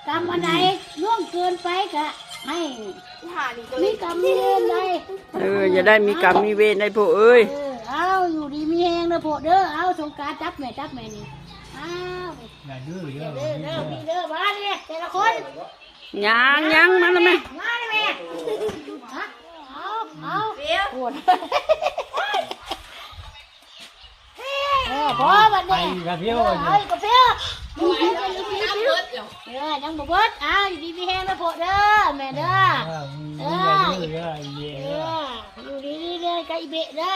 ກຳອັນໃດລ່ວງເກີນໄປກະໃຫ້ມີກຳມີເວນໄດ້. ເອີ ຢ່າໄດ້ມີກຳມີເວນໄດ້ພວກເອີຍ. ເອີ ເອົາ ຢູ່ດີມີແຮງເດີພວກເດີ. ເອົາ ສົງການຈັບແມ່ ຈັບແມ່ນີ້. ເອົາ ຢ່າດື້ເດີ ຢ່າດື້ເດີ ມີເດີ ມານີ້ແຕ່ລະຄົນ. ຍັງ ຍັງ ມາແລ້ວແມ່ ມາແລ້ວແມ່. ຮະ ເອົາ ເອົາ ໂອ້ຍ ເອີ ພໍບັດນີ້ ໄປກະເພວ ເອີ ເອົາອີກກະເພວ. ເອີ ຍັງບໍ່ເບິດ. ເອົາ ຢູ່ດີມີແຮງເດີພວກເດີ ແມ່ເດີ. ເອີ ເອີ ຢູ່ດີມີແຮງກັບອີເບະເດີ.